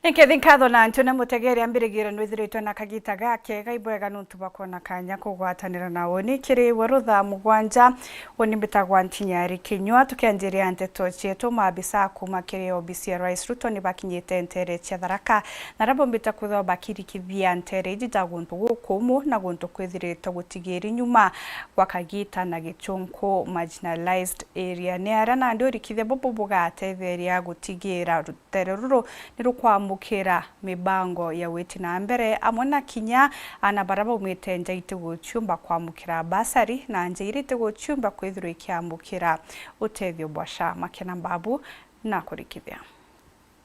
Nkethi nkatho na ntũ na mũtegeri ambĩrĩgĩra nwĩthĩrĩtwo na kagita gake gaibwega nũntu bakona kanya kũgwatanĩra na woni kĩrĩ werũ thaa 7 woni mbĩtagwa ntinyari kinyua tukianjĩria nteto cietu maabisa kuma kĩrĩ obisi ya Rais Ruto nĩ bakinyĩte ntere cia Tharaka na rabo mbĩta kwithwo bakirikithia ntere iji ja guntu gũkũmũ na guntu kwithĩrĩtwo gũtigĩri nyuma gwa kagita na gĩchũnkũ marginalized area nĩ aria na ndũrikithia bobo bũgatetheria gũtigĩra rutere rũrũ nĩ rũkwamũkĩra mibango ya wĩti na mbere amwe na kinya ana baria baumĩte nja itigũchiumba kwamũkĩra basari na nja iria itigũchiumba kwithirwo ikiamũkĩra ũtethio bwa SHA. Makena Mbabu na kũrikithia.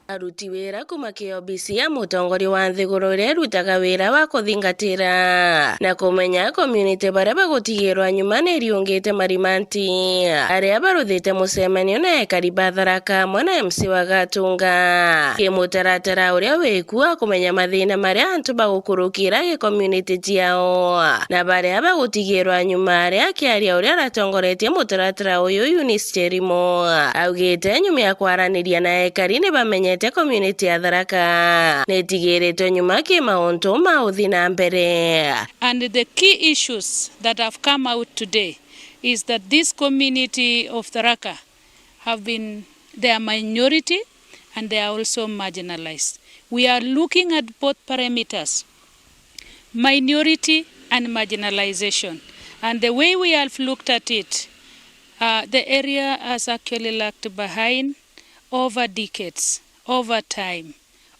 Aruti wira kuma kĩobisi ya mũtongoria wa nthiguru ĩrĩa ĩrutaga wĩra wa kũthingatĩra na kũmenya community baria bagũtigĩrwa nyuma nĩ ĩriũngĩte marimanti arĩa baruthĩte mũcemanio na ekari ba Tharaka hamwe na MC wa Gatunga kĩmũtaratara ũrĩa wĩku wa kũmenya mathĩna marĩa antu bagũkũrũkĩra gĩ community ciao na baria bagũtigĩrwa nyuma arĩa akĩaria ũrĩa aratongoretie mũtaratara ũyũ Eunice Cherimo augĩte nyuma ya kwaranĩria na ekari nĩ bamenyete community ya Tharaka nĩtigĩrĩtwe nyuma kĩmaũntũ ma ũthi na mbere. And the key issues that have come out today is that this community of Tharaka have been, they are minority and they are also marginalized. We are looking at both parameters, minority and marginalization. And the way we have looked at it, the area has actually lagged behind over decades, over time,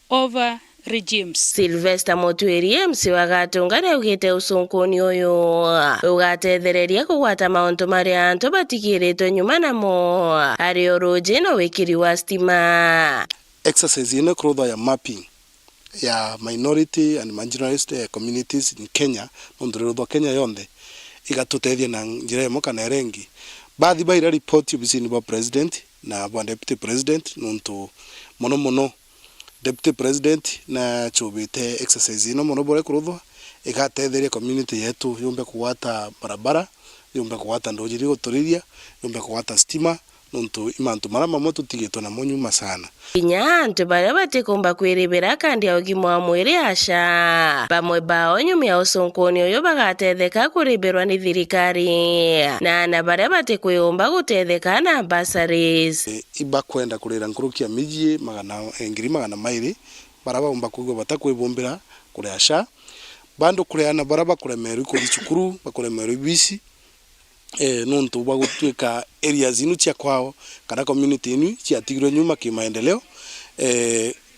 over regimes. Sylvester Mutwiri MC wa Gatunga nĩaugĩte ũcũnkũni ũyũ ũgatethereria kũgwata maũndũ marĩa antu batigĩrĩtwe nyuma namo arĩ ũrũnji na wĩkĩri wa stima. Exercise ino ĩkũrũthwo ya mapping ya minority and marginalized communities in Kenya nondu rĩrũthwa Kenya yonthe igatũteithia na njĩra ĩmwe kana ĩrĩa ĩngĩ. Bathi baira report obisini bwa president na bwa deputy president nontu muno muno deputy president na chubite exercise ino muno bore kuruthwa igatetheria community yetu yumbe kugwata barabara, yumbe kugwata ndũnjiri gũtũrĩria, yumbe kugwata stima nontu imantu maria mamwe tutigitwo namo nyuma sana. Kinya antu baria batikumba kwiribira kandi ya ũgima wa mwĩrĩ aca bamwe bao nyuma ya ũcũnkũni ũyũ bagatetheka kũrĩbĩrwa nĩ thirikari na ana baria batikwiyumba gũtetheka na bursaries. Ibakwenda kurira nkurukia miji magana 200,000 baria baumba kuigua batakwibumbira kuria SHA bandu kureana baria bakuremerwa ikuthi cukuru bakuremerwa ibisi nontu bwa gũtuĩka areas inu cia kwao kana community inu ciatigirwe nyuma kimaendeleo.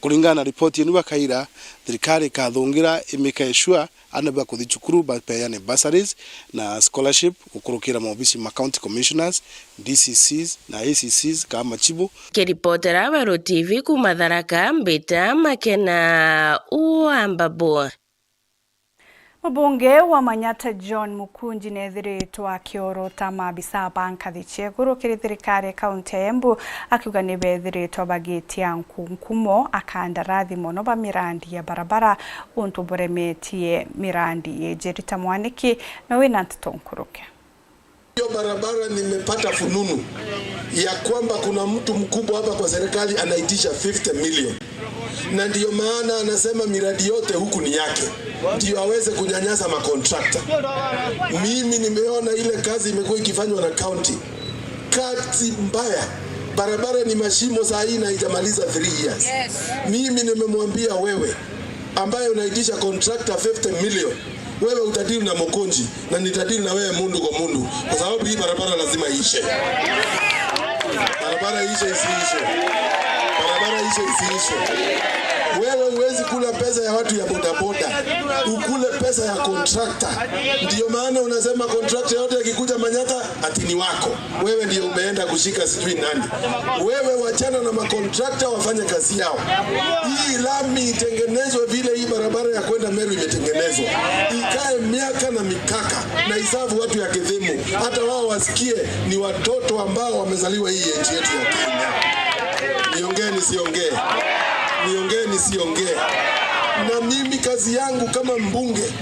Kulingana na report inu bakaira thirikari ikathungira imika sure ana bakuthi cukuru bapeane bursaries na scholarship gukurukira maobisi ma county commissioners, DCCs na ACCs kama chibu. Kiripotera Weru TV kuma Tharaka Mbita Makena Uambabo. Mbunge wa Manyata John Mukunji nĩethiritwo akĩorota maabisa ba nkathi cia igũrũ kĩrĩ thirikari kaunti ya Embu akiuga nĩ bethiritwo bagĩtia nkunkumo akandarathi mũno ba mirandi ya barabara untu buremetie mirandi yejerita mwaniki na wĩna nteto nkuruke. Hiyo barabara nimepata fununu ya kwamba kuna mtu mkubwa hapa kwa serikali anaitisha 50 million, na ndiyo maana anasema miradi yote huku ni yake, ndio aweze kunyanyasa makontrakta. Mimi nimeona ile kazi imekuwa ikifanywa na county, kazi mbaya, barabara ni mashimo saa hii na haijamaliza 3 years. Yes. Mimi nimemwambia wewe ambaye unaitisha contractor 50 million, wewe utadili na Mokonji na nitadili na wewe mundu kwa mundu, kwa sababu hii barabara lazima iishe. Barabara iishe isiishe. Barabara iishe isiishe. Wewe huwezi kula pesa ya watu ya bodaboda, ukule pesa ya contractor. Ndio maana unasema contractor yote akikuja Manyata ati ni wako. Wewe ndio umeenda kushika sijui nani. Wewe wachana na makontrakta wafanye kazi yao. Hii lami itengenezwe vile hii barabara ya kwenda Meru imetengenezwa. Ikae miaka na mikaka na isafu watu ya Kithimu. Hata wao wasikie ni watoto ambao wamezaliwa hii nchi yetu ya Kenya. Niongee nisiongee? Niongee nisiongee? Na mimi kazi yangu kama mbunge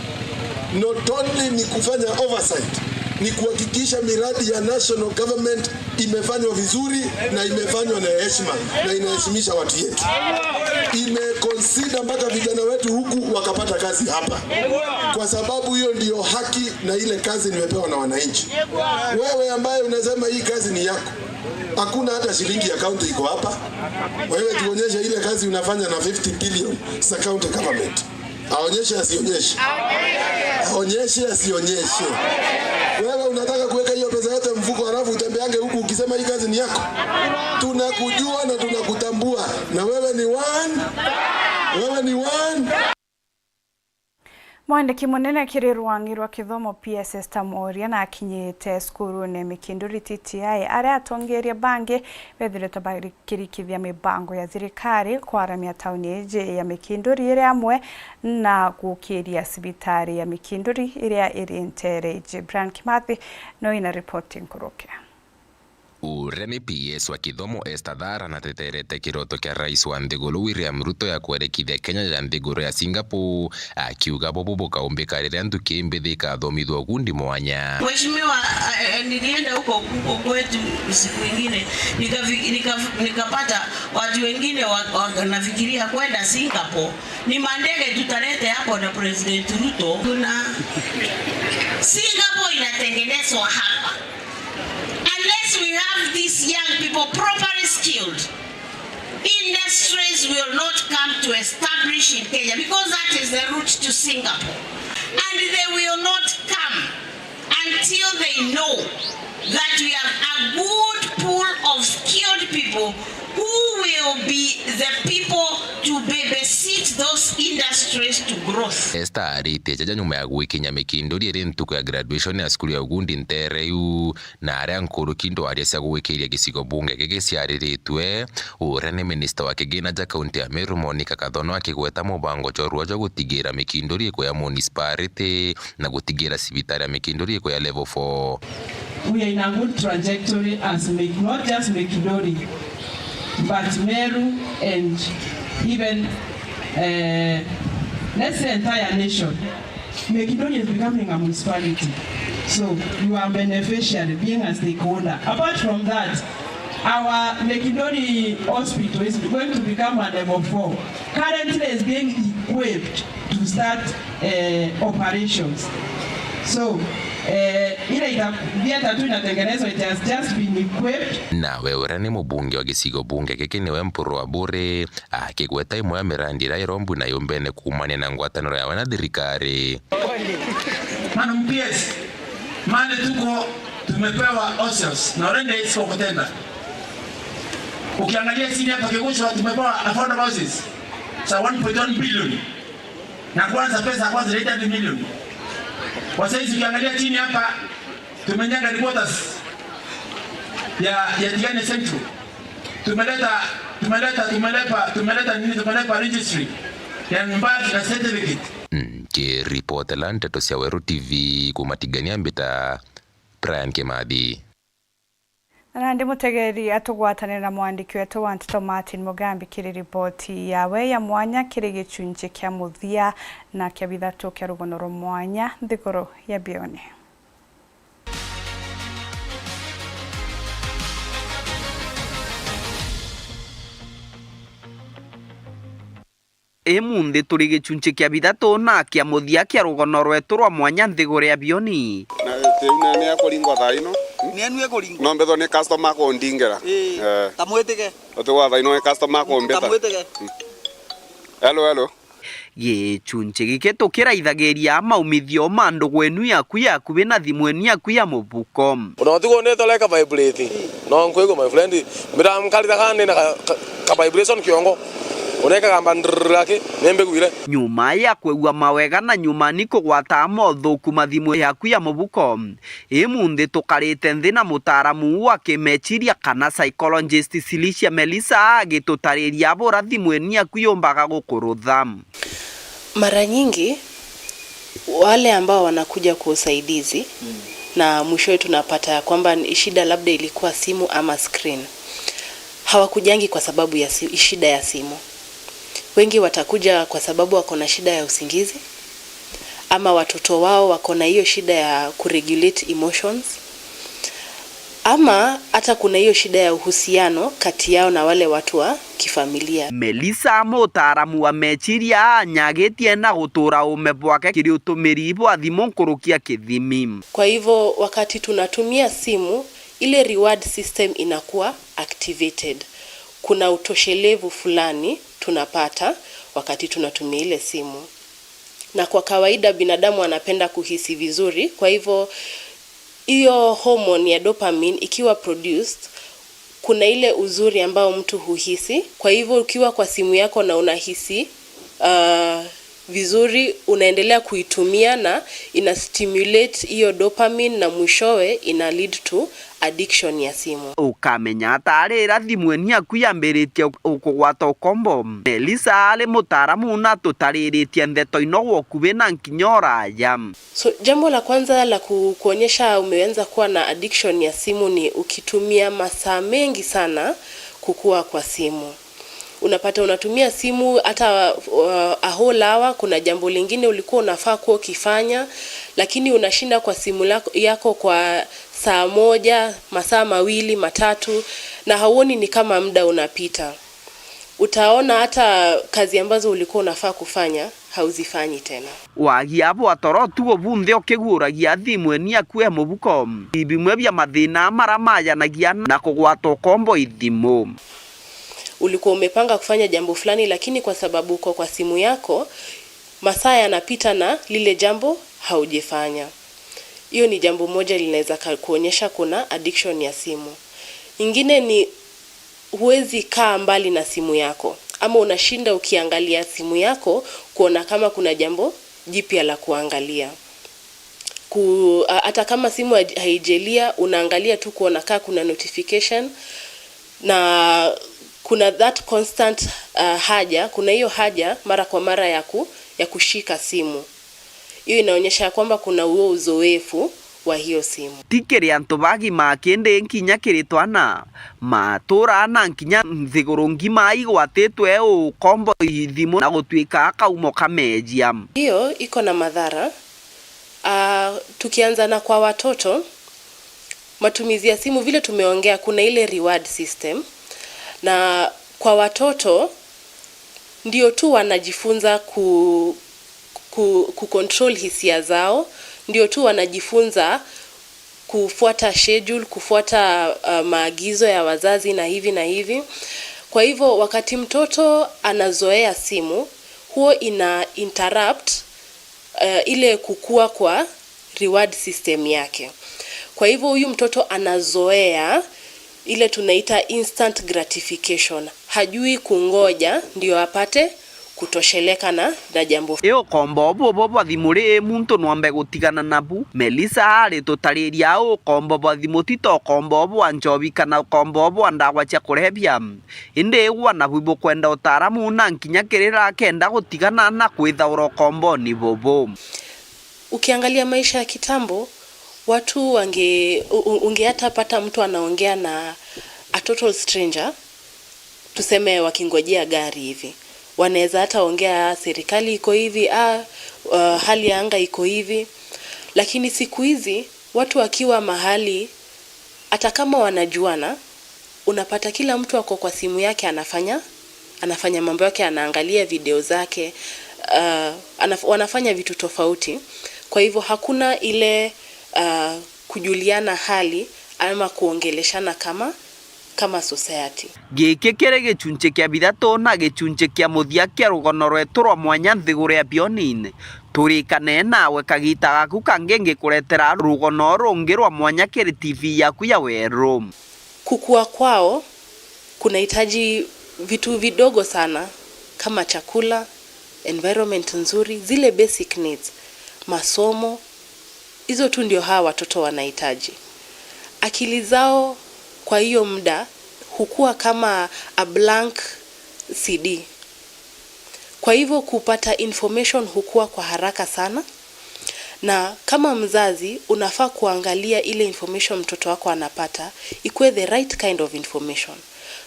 not only ni kufanya oversight, ni kuhakikisha miradi ya national government imefanywa vizuri na imefanywa na heshima na inaheshimisha watu yetu. Imeconsider mpaka vijana wetu huku wakapata kazi hapa, kwa sababu hiyo ndiyo haki na ile kazi nimepewa na wananchi. Wewe ambaye unasema hii kazi ni yako, hakuna hata shilingi ya county iko hapa. Wewe tuonyeshe ile kazi unafanya na 50 billion za county government. Aonyeshe asionyeshe? Aonyeshe asionyeshe? Wewe unataka kuweka hiyo pesa yote mfuko, halafu utembeange huku ukisema hii kazi ni yako? Tunakujua na tunakutambua, na wewe ni one, wewe ni one. Mwandiki munene kiri rwangi rwa kithomo PS Esther Mworia na akinyite cukuru-ini Mikinduri TTI aria atongeria bangi bethiritwe bakirikithia mibango ya thirikari kwaramia tauni iji ya Mikinduri iri amwe na gukiria cibitari ya Mikinduri iria iri ntere iji. Brian Kimathi no ina ripoti nkurukia. Uria ni PS wa kithomo Esther Thara na teterete kiroto kia rais wa nthiguru William Ruto ya kwerekithia Kenya ya nthiguru ya Singapore, akiuga bubu bukaumbika riria nduki mbithi ikathomithwa gundi mwanya. Mheshimiwa, nilienda huko huko kwetu siku ingine nikapata watu wengine wanafikiria kwenda Singapore ni mandege tutalete hapo na President Ruto. Tuna Singapore inatengenezwa hapa. Unless we have these young people properly skilled, industries will not come to establish in Kenya, because that is the route to Singapore. And they will not come until they know that we have a good pool of skilled people who will be the people to babysit those industries to growth. Esther aritie jaja nyuma ya gwikinya Mikinduri iri ntuku ya graduation ya cukuru ya ugundi ntereyu na aria nkuru kindo aria cia gwikiria gicigo bunge gigiciariritwe. Uria ni minister wa kigina ja kaunti ya Meru Monica Kathono akigweta mubango jorua jwa gutigira Mikinduri iko ya municipality na gutigira cibitari ya Mikinduri iko ya level 4. We are in a good trajectory as not just Mikinduri, but Meru and even let's say entire nation. Mikinduri is becoming a municipality, so you are beneficiary being a stakeholder. Apart from that, our Mikinduri hospital is going to become a level 4. Currently is being equipped to start operations. So ile theater tu inatengenezwa, it has just been equipped. Nawe uria ni mubunge wa gicigo bunge giki niwe Mpuru wa Buri akigweta imwe ya mirandi iria irombu na yumbene kumania na ngwataniro yawe na thirikari. Manu MPS mane tuko tumepewa osios na already iko kutenda. Ukiangalia chini hapa Kigushwa tumepewa affordable houses za 1.1 billion, na kwanza pesa kwanza 800 million. Kwa saizi ukiangalia chini hapa tumejenga headquarters ya Tigania Central. Tumeleta registry ya nyumbani na certificate. Ke report la nteto cia Weru TV kuma Tigania mbita Brian Kimathi. Na ndi mutegeri atugwatanira na mwandiki wetu wa Nteto Martin Mugambi kiri ripoti yawe ya mwanya kiri gicunji kia muthia na kia bithatu kia rugono rwa mwanya nthiguru ya bione. Imunthi turi gicunji kia bithatu na kia muthia kia rugono rwetu rwa mwanya nthiguru ya bioni. Na teuna ni akuringwa thaa ino. No mbetho ni customer kundingera. Ta mwitike. Otigwa thaa ino ni customer kumbita. Ta mwitike. Hello hello. Gicunji giki tukiraithagiria maumithio ma ndugu enu yaku yakubi na thimu enu yaku ya mubuko. Unatigwo ni toleka vibrate. No nkwigwa my friend miramkarira kandi na ka vibration kiongo. Uneka gamba ndrake nembe gwire. Nyuma ya kwegua mawega na nyuma ni kugwata mothuku mathimu yaku ya mubuko. Imunthi tukarite nthi na mutaramu wa kimechiria kana psychologist Cilicia Melissa agitutariria bura thimu enu yaku yumbaga gukurutha. Mara nyingi wale ambao wanakuja kwa usaidizi na mwishowe tunapata kwamba shida labda ilikuwa simu ama screen, hawakujangi kwa sababu ya shida ya simu. Wengi watakuja kwa sababu wako na shida ya usingizi, ama watoto wao wako na hiyo shida ya kuregulate emotions, Ama hata kuna hiyo shida ya uhusiano kati yao na wale watu wa kifamilia. Melissa mũtaaramu wa meciria anyagitie na gũtũra ũme bwake kĩrĩ ũtũmĩri bwa thimũ nkũrũkia kĩthimi. Kwa hivyo wakati tunatumia simu, ile reward system inakuwa activated. Kuna utoshelevu fulani tunapata wakati tunatumia ile simu. Na kwa kawaida binadamu anapenda kuhisi vizuri, kwa hivyo hiyo hormone ya dopamine ikiwa produced, kuna ile uzuri ambao mtu huhisi. Kwa hivyo ukiwa kwa simu yako na unahisi vizuri, unaendelea kuitumia na ina stimulate hiyo dopamine na mwishowe ina lead to addiction ya simu. Ukamenya atarĩ thimu eni yaku yambĩrĩtie ũkũgwata ũkombo. Melissa arĩ mũtaaramu na tũtarĩrĩtie ndeto ino gũkuhĩ na nkinya ũraya. So jambo la kwanza la kuonyesha umeanza kuwa na addiction ya simu ni ukitumia masaa mengi sana kukua kwa simu. Unapata unatumia simu hata a whole hour, kuna jambo lingine ulikuwa unafaa kuwa ukifanya, lakini unashinda kwa simu yako kwa saa moja, masaa mawili, matatu, na hauoni ni kama muda unapita. Utaona hata kazi ambazo ulikuwa unafaa kufanya hauzifanyi tena. Wagia bwa toro tuo bunthe ũkĩguũragia thimu eni yaku e mũbuko ibimwe bya mathĩna mara mayanagia na kũgwata ũkombo ithimũ. Ulikuwa umepanga kufanya jambo fulani, lakini kwa sababu uko kwa simu yako, masaa yanapita na lile jambo haujafanya. Hiyo ni jambo moja linaweza kuonyesha kuna addiction ya simu. Ingine ni huwezi kaa mbali na simu yako, ama unashinda ukiangalia simu yako kuona kama kuna jambo jipya la kuangalia. Hata kama simu haijelia, unaangalia tu kuona kaa kuna notification, na kuna that constant haja, kuna hiyo haja mara kwa mara ya kushika simu. Hiyo inaonyesha kwamba kuna huo uzoefu wa hiyo simu. Ti kĩrĩ antũ bagima kĩndĩ nkinya kĩrĩ twana matũra na nkinya nthigũrũ ngima igwatĩtwe ũkombo ithimu na gũtuĩka kaumo kamejia. Hiyo iko na madhara. Tukianza na kwa watoto, matumizi ya simu vile tumeongea, kuna ile reward system, na kwa watoto ndio tu wanajifunza ku control hisia zao, ndio tu wanajifunza kufuata schedule, kufuata maagizo ya wazazi na hivi na hivi. Kwa hivyo wakati mtoto anazoea simu, huo ina interrupt ile kukua kwa reward system yake. Kwa hivyo huyu mtoto anazoea ile tunaita instant gratification. Hajui kungoja ndio apate kutosheleka na jambo. Ĩyo kombo bũbũ bwa thimũ rĩ muntu nwambe gũtigana nabu. Melissa arĩ tũtarĩria ũkombo bwa thimũ ti ta ũkombo bwa njobi kana ũkombo bwa ndawa cia kũrebia, ĩndĩ gwa nabu bũkwenda ũtaaramu na nkinya kĩrĩra kenda gũtigana na kwĩthaũra ũkomboni bũbũ. Ukiangalia maisha ya kitambo, watu unge hata pata mtu anaongea na a total stranger, tuseme wakingojea gari hivi, wanaweza hata ongea serikali iko hivi, hali ya anga iko hivi. Lakini siku hizi watu wakiwa mahali, hata kama wanajuana, unapata kila mtu ako kwa simu yake, anafanya mambo yake, anaangalia video zake, wanafanya vitu tofauti. Kwa hivyo hakuna ile kujuliana hali ama kuongeleshana kama society. Gĩkĩ kĩrĩ gĩcunjĩ kĩa bithatũ na gĩcunjĩ kĩa mũthia kĩa rũgano rwetu rwa mwanya nthigũrũ ya Bionin. Tũrĩkane nawe kagita gaku kangĩ ngĩkũretera rũgano rũngĩ rwa mwanya kĩrĩ TV yaku ya werũ. Kukua kwao kunahitaji vitu vidogo sana kama chakula, environment nzuri, zile basic needs, masomo, hizo tu ndio hawa watoto wanahitaji. Akili zao kwa hiyo muda hukua kama a blank CD. Kwa hivyo kupata information hukua kwa haraka sana, na kama mzazi unafaa kuangalia ile information mtoto wako anapata ikuwe the right kind of information,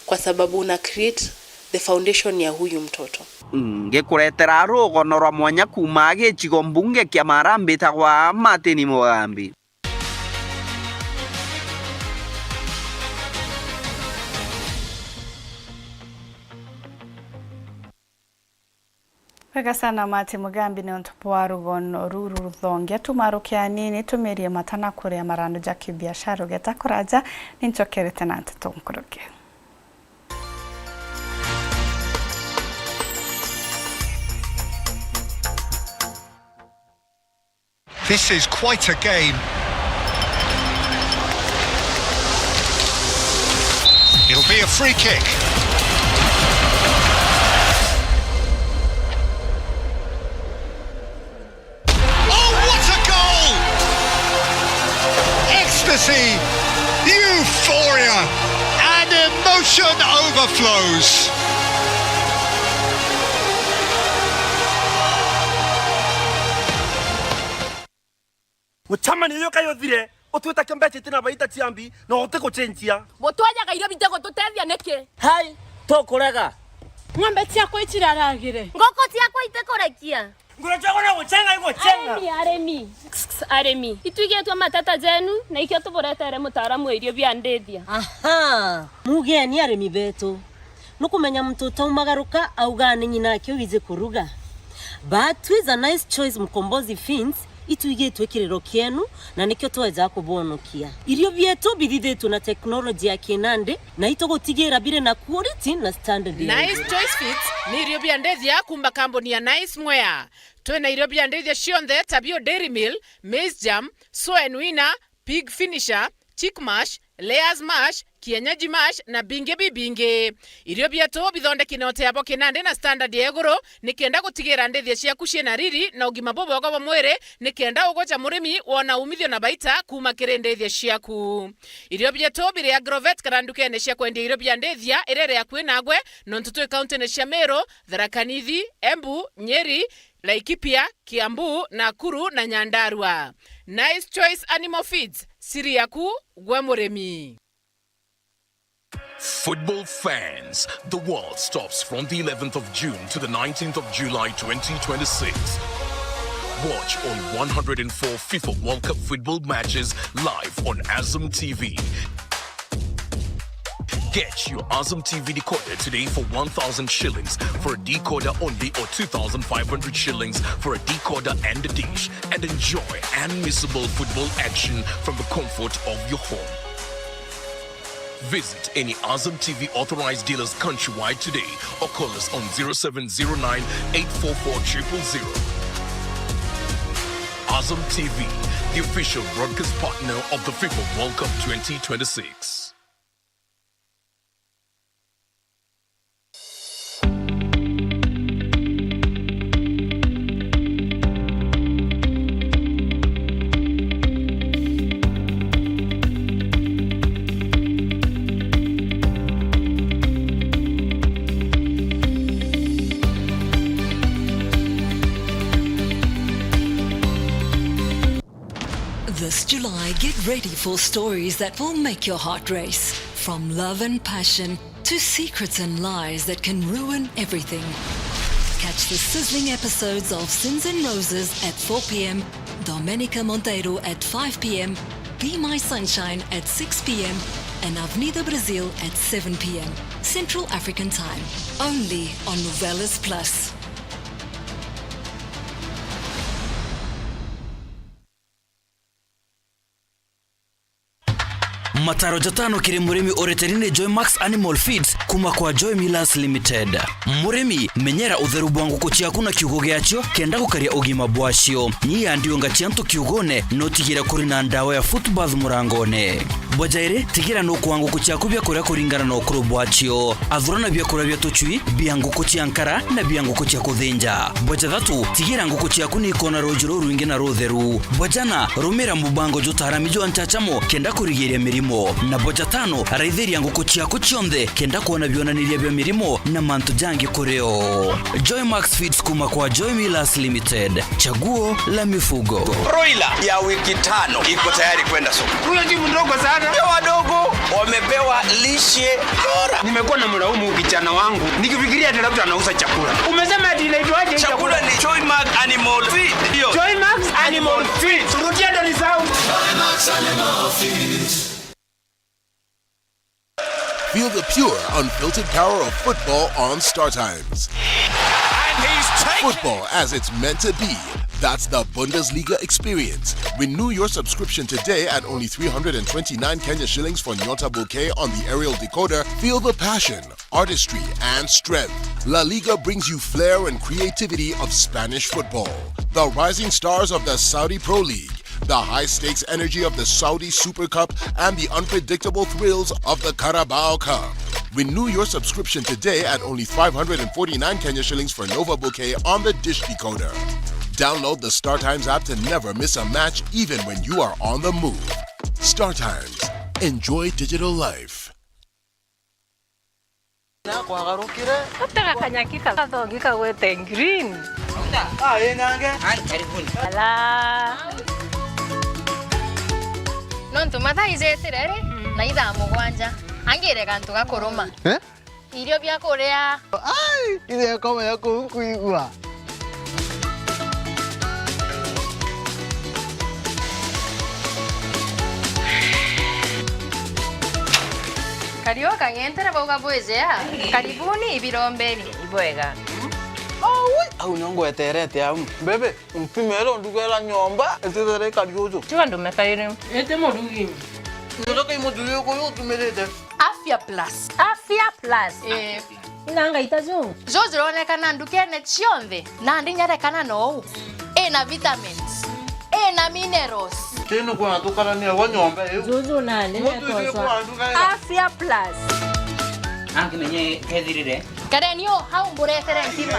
kwa sababu una create the foundation ya huyu mtoto. Ngĩkũretera rũgano rwa mwanya kuma gĩcigo mbunge kĩa Marambĩ tagwa Martin Mugambi. Wega sana Mati Mugambi ni ontupu wa rugono ruru ruthonge tumaruke anini tumirie matana kuria marando ja kibiashara geta kuraja ninchokerete na nteto nkuruke. This is quite a game. It'll be a free kick. Oh, what a goal! Ecstasy, euphoria, and emotion overflows. Mutamani yoka yothire utwita mbeca itina baita ciambi no utigucenjia mutwanyaga irio bitego tutethia niki hai tukurega ng'ombe ciakwa itiraragire ngoko ciakwa itikurekia nguro ciakwa no gucenga igucenga arimi arimi arimi ituigetwo matata jenu na ikio tuburetere mutaramu irio bia ndithia. Aha muge ni arimi betu nukumenya mtoto umagaruka auga ni nyina akio wize kuruga but with a nice choice mkombozi fins ituigitwe kiriro kienu na nikio tweza kubonokia irio bietu bithithitwo na teknoloji ya kinande na itugutigira bire na quality na standard. Nice Choice Fits ni irio bia ndethia kumba kambuni ya Nice Mwea. Twina irio bia ndethia cionthe ta bio dairy meal, maize jam, soy and winner, pig finisher, chick mash, layers mash, kienyeji mash na bingi bibingi. Irio bietu bithondeki na oteabo kinande na standard ya iguru nikenda gutigira ndethia ciaku ciina riri na ugima bubwega bwa mwiri nikenda ugoja murimi wona umithio na baita kuma kiri ndethia ciaku. Irio bietu biri agrovet kana ndukene cia kwendia irio bia ndethia irere yakuĩ nagwe nontu twi kaunti-inĩ cia Meru, Tharaka Nithi, Embu, Nyeri, Laikipia, Kiambu, Nakuru na Nyandarua. Nice Choice Animal Feeds, siri yaku gwe murimi. Football fans, the world stops from the 11th of June to the 19th of July 2026. Watch all 104 FIFA World Cup football matches live on Azam TV. Get your Azam TV decoder today for 1,000 shillings for a decoder only or 2,500 shillings for a decoder and a dish, and enjoy unmissable football action from the comfort of your home. Visit any Azam TV authorized dealers countrywide today or call us on 0709 844 000. Azam TV, the official broadcast partner of the FIFA World Cup 2026. This July, get ready for stories that will make your heart race. From love and passion to secrets and lies that can ruin everything. Catch the sizzling episodes of Sins and Roses at 4 p.m., Domenica Monteiro at 5 p.m., Be My Sunshine at 6 p.m., and Avenida Brasil at 7 p.m. Central African Time. Only on Novelas Plus. Mataro jatano kiri murimi ureterine Joy Max Animal Feeds kuma kwa Joy Millers Limited. Murimi menyera utheru bwa nguku ciaku na kiugo giacio kenda gukaria ugima bwacio. Nyia ndiunga ciantu kiugone no tigira kuri na ndawa ya footbath murangone. Bwajaire tigira no kwa nguku ciaku bia kuria kuringana na ukuru bwacio. Athurana bia kuria bia tucui bia nguku cia nkara na bia nguku cia kuthinja. Bwajathatu tigira nguku ciaku ni ikona rujuru rwingi na rutheru. Bwajana rumira mubango jutaramijo anchachamo kenda kurigiria mirimo. Na boja tano raithiria nguku ciaku cionthe kenda kuona bionaniria bia mirimo na mantu jangi kureo. Joy Max Feeds kuma kwa Joy Millers Limited, chaguo la mifugo. Broiler ya wiki 5 iko tayari kwenda soko. Huyo ni mdogo sana. Ndio wadogo wamepewa lishe bora. Nimekuwa na mlaumu kijana wangu nikifikiria ati labda anauza chakula. Umesema ati inaitwaje? Chakula ni Joy Max Animal Feed. Ndio. Joy Max Animal Feed. Rudia ndo nisahau. Joy Max Animal Feed. Feel the pure, unfiltered power of football on Star Times. And And he's taken Football as it's meant to be. That's the Bundesliga experience. Renew your subscription today at only 329 Kenya shillings for Nyota Bouquet on the aerial decoder. Feel the passion, artistry, and strength. La Liga brings you flair and creativity of Spanish football. The rising stars of the Saudi Pro League, the high stakes energy of the Saudi Super Cup, and the unpredictable thrills of the Carabao Cup. Renew your subscription today at only 549 Kenya shillings for Nova Bouquet on the Dish Decoder. Download the Star Times app to never miss a match, even when you are on the move. Star Times. Enjoy digital life. Utaka kanyaki kathongi kagwete green. Ala. Nontu mathaa ijetire ri na ithaa mugwanja angire gantu gakuruma irio bia kuria. Ai, ithe koma kuu kuigua. Karioka ng'entere bauga bwejea karibuni ibirombeni ibwega. Au nongweterete au bebe mpimero ndugera nyomba etithere kariuju tiwa ndume kairi ete murugi ndoka imuthurio kuyu utumirite. Afya Plus. Afya Plus. Inanga itajo. Jo zironekana ndukene chionthe na ndinyarekana nou ina vitamins ina minerals tino kwa tukarania wa nyomba iyo Zuzu na nene toswa. Afya Plus. Angimenye kethirire karenio hau mburetere ntima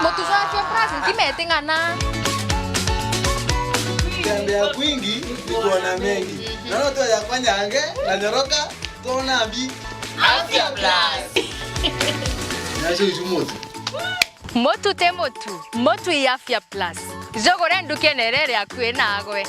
mutuzo Afya Plus ntima eting'ana. Kutembea kwingi ni kuona mengi. Naona tu ya kwanyange na nyoroka tuona mbi. Afya Plus. Nasho ichumutu. Motu te motu, motu i Afya Plus. Jogore nduke nerere akue na agwe.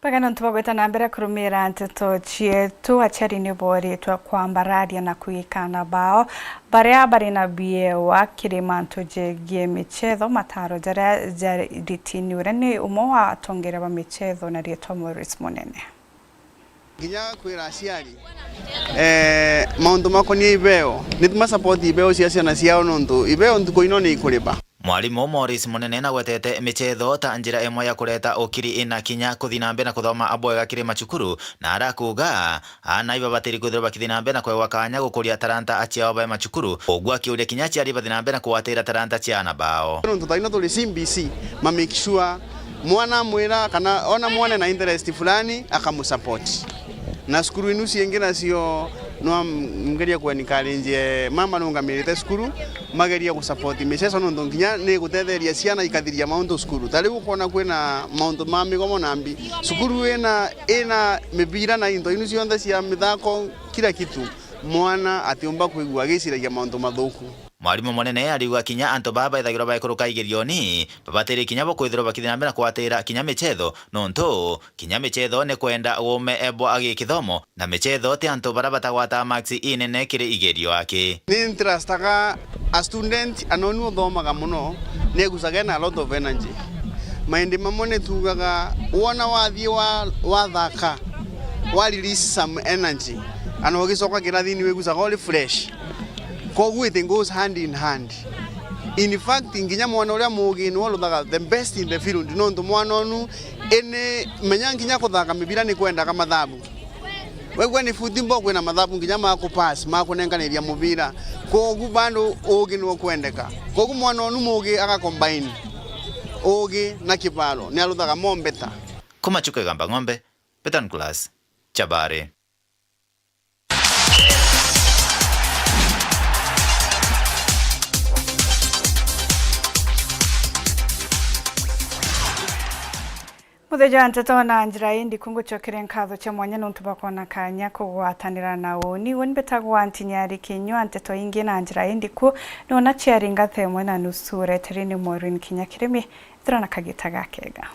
Pagano ntubagweta na mbere kurumira nteto cietu aciari ni boritwe kwambararia na kuikana bao baria bari na biewa kiri mantu jegie michetho mataro jaria jaritiniure ni umwe wa atongoria ba michetho na rietwa Maurice Munene. Nginya kwira aciari maundu makonie ibeo ni tuma support ibeo cia ciana ciao nontu ibeo ntuku ino ni ikuriba. Mwalimu Maurice Munene nagwetete michetho ta njira imwe ya kureta ukiri ina kinya kuthi na mbere na kuthoma abwega kiri macukuru na arakuga ana iba batiri kwithirwo bakithi na mbere na kwewa kanya gukuria taranta aciao bae macukuru uguo akiuria kinya aciari bathi na mbere na kuwatira taranta cia ana bao. Nontu thaino turi CBC ma make sure mwana mwira kana ona mwana na interest fulani akamusupport na cukuru inu ciingi nacio no ngeria ku encourage mama nungamirite cukuru mageria gu support miceco nontu nginya ni gutetheria ciana ikathiria maundu cukuru ta riu ukona kwina maundu ma migomo na mbi cukuru ina mibira na indo inu cionthe cia mithako kila kitu mwana atiumba kuigua agiciragia maundu mathuku. Mwalimu Munene ariuga kinya antu baba ithagirwo baikuruka igerioni babatiri kinya bukwithirwo bakithi na mbere na kwatira kinya michetho nontu kinya michetho ni kwenda ume ebwa agikithomo na michetho ti antu baria batagwata marks inene kiri igerio aki. Ni interestaga a student anoni uthomaga muno ni egucaga na a lot of energy maindi mamwe ni tugaga wona wathie wathaka wa release some energy ana ugicoka kirathini wigucaga uri fresh. Koguo it goes hand in hand. In fact nginya mwana uria mugi ni waluthaga the best in the field nontu mwana onu ene menya nginya kuthaka mibira ni kwendaga mathabu wegwe ni football kwina mathabu nginya ma ku pass ma kunenganiria mubira koguo bandu ugi ni kwendeka koguo mwana onu mugi aga combine ugi na kibalo ni aluthaga mombeta. Kuma chuko igamba ng'ombe Petan class Chabare. Mutheja nteto na njira indi kungucokere nkatho cia mwanya nontu bakona kanya kugwatanira na woni woni betagwa antinyari kinywa nteto ingi na njira indi ku nona ciaringa themwe na nusu retere ni Maureen Kinya Kirimi thirana kagita gakega.